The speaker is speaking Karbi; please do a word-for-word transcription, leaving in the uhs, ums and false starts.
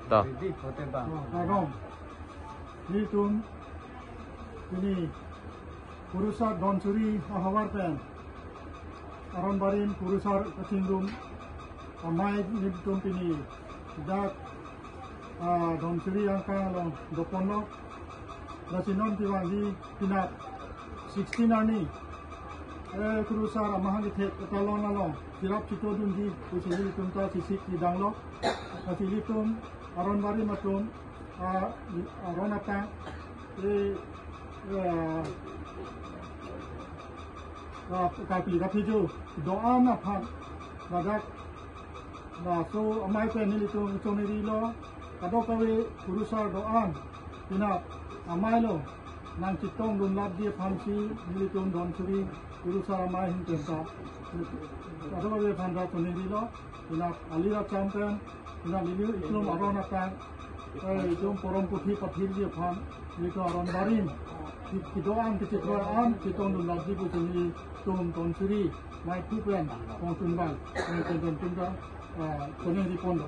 To. Kardom. Nelitum pini Kurusar Donsuri ahavar pen aron barim Kurusar kachingrum amei nelitum pini dak, ah, Donsuri angkang along doponlo. Lasi non kevangji penap sixteen arni, eh, Kurusar amahang kethek etalon along cherap chetongdunji pusi nelitum ta chesik kedanglo. Lasi ilitum aron barim atum, ah, aron atang, eh, eh, ah, ah, karkli karphi kedo-an aphan ladak laso amei pen nelitum chongnirilo. Kadokave Kurusar do-an penap amei along nangchetongdun lapji aphansi nelitum Donsuri Kurusar amei ahin pen ta kadokave aphan ta chongnirilo. Penap alir acham pen, penap neli ilitum aron atang, eh, ilitum porom puthi pathirji aphan, ilitum aron barim, ke-, kedo-an kachetong an chetongdun lapji pusi nelitum Donsuri amei thu pen, kongtun bang, eh, pen pen pen ta, eh, chongniri ponlo.